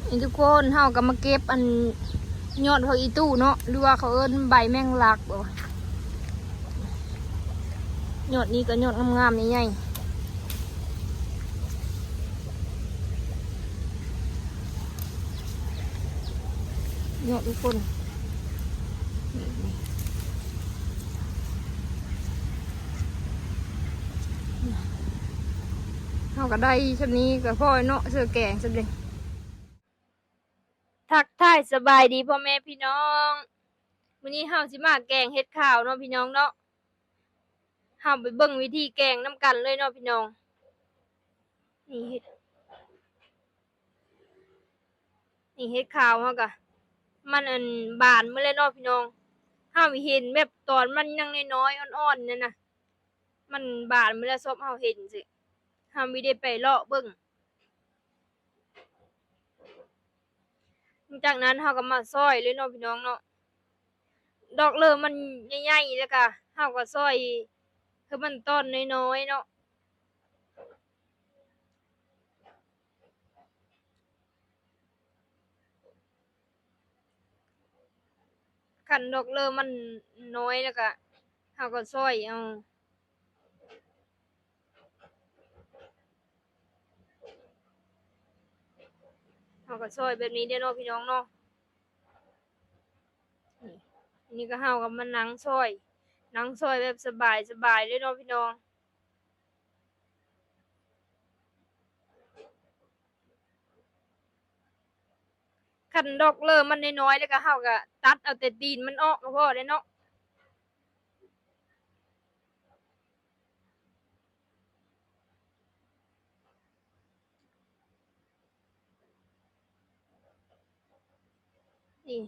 ນີ້ທຸກຄົນ ເຮົາກໍມາເກັບອັນຍອດຜັກອີ່ຕູ້ເນາະ ຫຼືວ່າເຂົາເອີ້ນໃບແມງລັກບໍ ຍອດນີ້ກໍຍອດງາມໆ ໃຫຍ່ໆ ເນາະທຸກຄົນ. ເຮົາກໍໄດ້ຊ່ຳນີ້ກໍພໍເນາະ ເສືອແກງຊ່ຳນີ້. ທັກທາຍສະບາຍດີພໍ່ແມ່ພີ່ນ້ອງ ມື້ນີ້ເຮົາຊິມາແກງເຫັດຂາວເນາະພີ່ນ້ອງເນາະ. ເຮົາໄປເບິ່ງວິທີແກງນຳກັນເລີຍເນາະພີ່ນ້ອງ. ນີ້ເຫັດ ນີ້ເຫັດຂາວເຮົາກະ ມັນອັນບານໝົດແລ້ວເນາະພີ່ນ້ອງ. ເຮົາເຫັນແບບຕອນມັນຍັງນ້ອຍໆ ອ່ອນໆ ນັ້ນນະ ມັນບານໝົດແລ້ວ ຊອບເຮົາເຫັນຊີ້ ເຮົາມີໄດ້ໄປເລາະເບິ່ງ. ຫຼັງຈາກນັ້ນເຮົາກໍມາຊອຍເລີຍເນາະພີ່ນ້ອງເນາະ. ດອກເລີມັນໃຫຍ່ໆ ແລ້ວກະເຮົາກໍຊອຍຄືມັນຕອນນ້ອຍໆ ເນາະ. ຄັນດອກເລີມັນນ້ອຍແລ້ວກະເຮົາກໍຊອຍເອົາ. ເຮົາກໍຊອຍແບບນີ້ເດ້ເນາະພີ່ນ້ອງເນາະ. ນີ້ ອັນນີ້ກໍເຮົາກໍມານັ່ງຊອຍ ນັ່ງຊອຍແບບສະບາຍໆ ເລີຍເນາະພີ່ນ້ອງ. ຄັນດອກເລີມັນນ້ອຍໆ ແລ້ວກໍເຮົາກໍຕັດເອົາແຕ່ຕີນມັນອອກກໍພໍແລ້ວເນາະ. ນີ້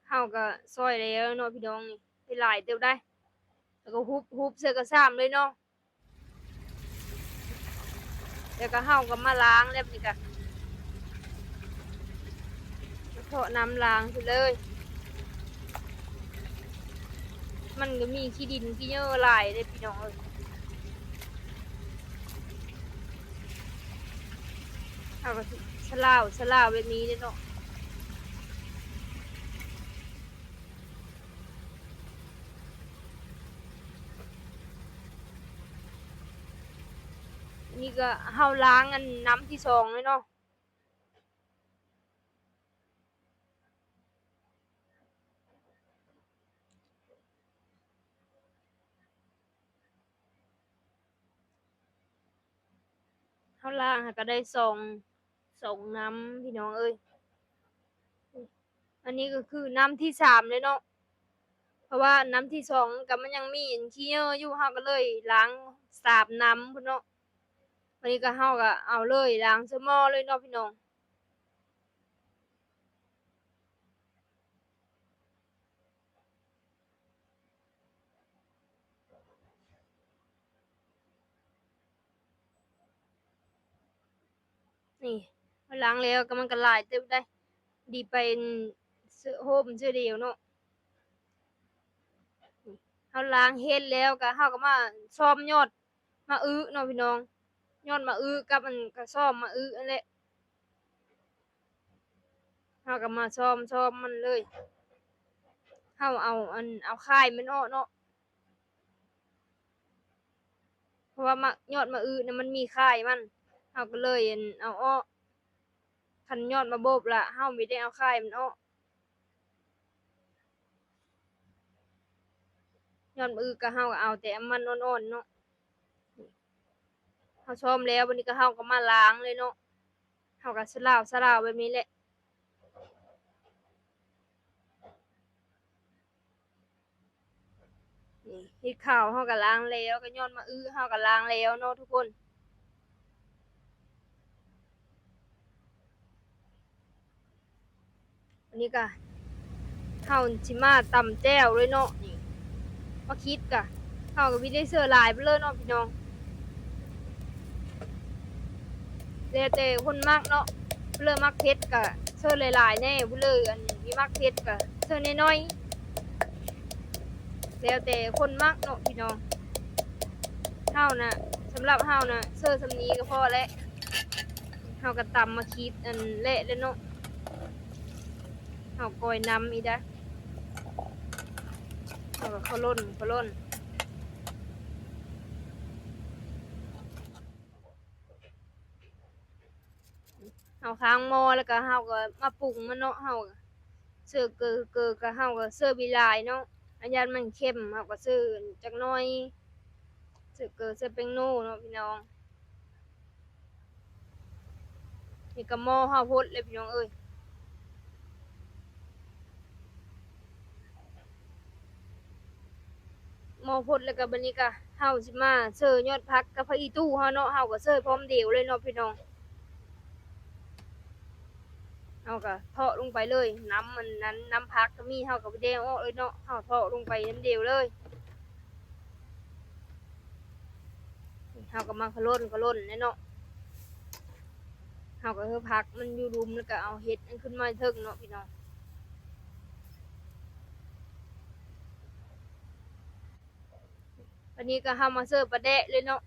ເຮົາກໍຊອຍແລ້ວເນາະພີ່ນ້ອງ ນີ້ໄດ້ຫຼາຍເຕີບໄດ໋ ແລ້ວກໍຫຸບ ຫຸບໃສ່ກະຊາມເລີຍເນາະ. ແລ້ວກໍເຮົາກໍມາລ້າງແລ້ວນີ້ກໍ ເທາະນ້ຳລ້າງຊິເລີຍ. ມັນກໍມີຂີ້ດິນຂີ້ເຫຍື້ອຫຼາຍເດ້ພີ່ນ້ອງເອີຍ. ເຮົາກໍຊິສະຫຼາວ ສະຫຼາວແບບນີ້ເດ້ເນາະ. ນີ້ກໍເຮົາລ້າງອັນນ້ຳທີສອງເລີຍເນາະ. ເຮົາລ້າງຫາກໍໄດ້ສອງ ສອງນ້ຳພີ່ນ້ອງເອີຍ. ອັນນີ້ກໍຄືນ້ຳທີສາມເລີຍເນາະ ເພາະວ່ານ້ຳທີສອງກໍມັນຍັງມີອັນຂີ້ເຫຍື້ອຢູ່ ເຮົາກໍເລີຍລ້າງສາມນ້ຳພຸ້ນເນາະ. ບັດນີ້ກໍເຮົາກໍເອົາເລີຍ ລ້າງໃສ່ໝໍ້ເລີຍເນາະພີ່ນ້ອງ. ນີ້ ເຮົາລ້າງແລ້ວກໍມັນກໍຫຼາຍເຕີບໄດ໋ ດີໄປເຊື້ອໂຮມເຊື້ອດຽວເນາະ. ເຮົາລ້າງເຫັດແລ້ວກໍເຮົາກໍມາຊອມຍອດ ມະອຶເນາະພີ່ນ້ອງ ຍອດມະອຶກັບອັນກະຊອມມະອຶຫັ້ນແຫຼະ. ເຮົາກໍມາຊອມ ຊອມມັນເລີຍ ເຮົາເອົາອັນ ເອົາຄ້າຍມັນອອກເນາະ ເພາະວ່າມະ ຍອດມະອຶນະມັນມີຄ້າຍມັນ ເຮົາກໍເລີຍອັນ ເອົາອອກ. ຄັນຍອດມະບົບລະ ເຮົາມີແຕ່ເອົາຄ້າຍມັນອອກ. ຍອດມະອຶກະເຮົາກະເອົາແຕ່ມັນອ່ອນໆເນາະ. ເຮົາຊອມແລ້ວ ບາດນີ້ກະເຮົາກະມາລ້າງເລີຍເນາະ. ເຮົາກະສະຫຼາວສະຫຼາວແບບນີ້ແຫຼະ. ນີ້ ເຫັດຂາວເຮົາກະລ້າງແລ້ວ ກະຍອດມະອຶເຮົາກະລ້າງແລ້ວເນາະທຸກຄົນ. ອັນນີ້ກະ ເຮົາຊິມາຕຳແຈ່ວເລີຍເນາະ. ນີ້ ໝາກຂິດກະ ເຮົາກະມີໄດ້ເສືອຫຼາຍໄປເລີຍເນາະພີ່ນ້ອງ. ແລ້ວແຕ່ຄົນມັກເນາະ ຜູ້ເລີມັກເຜັດກະເສີຫຼາຍໆແດ່ ຜູ້ເລີອັນມີມັກເຜັດກະເສີໜ້ອຍໆ ແລ້ວແຕ່ຄົນມັກເນາະພີ່ນ້ອງ. ເຮົານະ ສຳລັບເຮົານະ ເສີຊ່ຳນີ້ກະພໍແຫຼະ. ເຮົາກະຕຳໝາກຂິດອັນແຫຼະແລ້ວເນາະ. ເຮົາກ້ອຍນ້ຳອີກເດ້. ເຮົາກໍເຂົ້າຫຼົ່ນ ເຂົ້າຫຼົ່ນ ເຮົາຄ້າງໝໍ້ ແລ້ວກໍເຮົາກໍມາປຸງມັນເນາະ. ເຮົາເຊີເກີ ເກີກໍເຮົາກໍເຊີບໍ່ຫຼາຍເນາະ ອາ ຢ້ານມັນເຄັມ ເຮົາກໍເຊີຈັກໜ້ອຍ ເຊີເກີ ເຊີແປ້ງໂນ່ເນາະພີ່ນ້ອງ. ນີ້ກໍໝໍ້ເຮົາພົດແລ້ວພີ່ນ້ອງເອີຍ ໝໍ້ພົດແລ້ວກໍບັດນີ້ກໍເຮົາຊິມາເຊີຍອດຜັກກັບຜັກອີ່ຕູ້ເຮົາເນາະ. ເຮົາກໍເຊີພ້ອມດຽວເລີຍເນາະພີ່ນ້ອງ. ເຮົາກໍເທາະລົງໄປເລີຍ ນ້ຳມັນນັ້ນ ນ້ຳຜັກກໍມີ ເຮົາກໍບໍ່ໄດ້ເອົາອອກເລີຍເນາະ ເຮົາເທາະລົງໄປນຳດຽວເລີຍ. ເຮົາກໍມາຂະຫຼົ່ນ ຂະຫຼົ່ນແຫຼະເນາະ. ເຮົາກໍເອົາຜັກມັນຢູ່ລຸ່ມ ແລ້ວກໍເອົາເຫັດນັ້ນຂຶ້ນມາເທິງເນາະພີ່ນ້ອງ. ອັນນີ້ກໍເຮົາມາເສີບປາແດກເລີຍເນາະ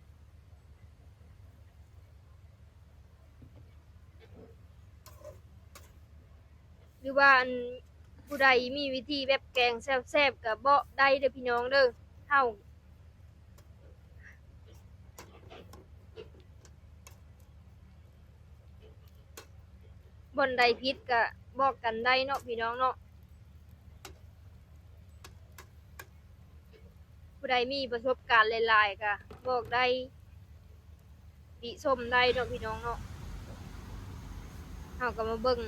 ຫຼືວ່າອັນ ຜູ້ໃດມີວິທີແບບແກງແຊບໆ ກໍບອກໄດ້ເດີພີ່ນ້ອງເດີ. ເຮົາ ບ່ອນໃດຜິດກະບອກກັນໄດ້ເນາະພີ່ນ້ອງເນາະ. ຜູ້ໃດມີປະສົບການຫຼາຍໆ ກະບອກໄດ້ ຕິຊົມໄດ້ເນາະພີ່ນ້ອງເນາະ. ເຮົາກໍມາເບິ່ງ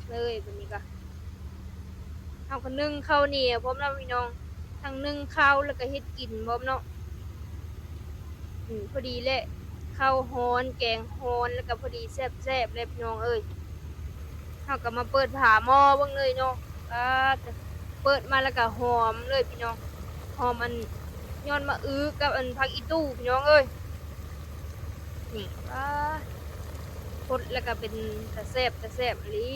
ເລີຍ ບັດນີ້ກໍ ເຮົາກໍໜຶ້ງເຂົ້າໜຽວພ້ອມເນາະພີ່ນ້ອງ ທັງໜຶ້ງເຂົ້າ ແລ້ວກໍເຮັດກິນພ້ອມເນາະ. ອືມ ພໍດີແຫຼະ ເຂົ້າຮ້ອນ ແກງຮ້ອນ ແລ້ວກໍພໍດີແຊບໆ ແຫຼະພີ່ນ້ອງເອີຍ. ເຮົາກໍມາເປີດຝາໝໍ້ເບິ່ງເລີຍເນາະ. ປາດ ເປີດມາແລ້ວກໍຫອມເລີຍພີ່ນ້ອງ ຫອມອັນ ຍອດໝາກອຶກັບອັນຜັກອີ່ຕູ້ພີ່ນ້ອງເອີຍ. ນີ້ ປາດ ພົດແລ້ວກໍເປັນຕາແຊບ ຕາແຊບອີ່ຫຼີ.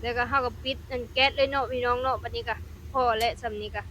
ແລ້ວກໍເຮົາກໍປິດອັນແກັສເລີຍເນາະພີ່ນ້ອງເນາະ. ບັດນີ້ກໍພໍແລ້ວ ສ່ຳນີ້ກໍ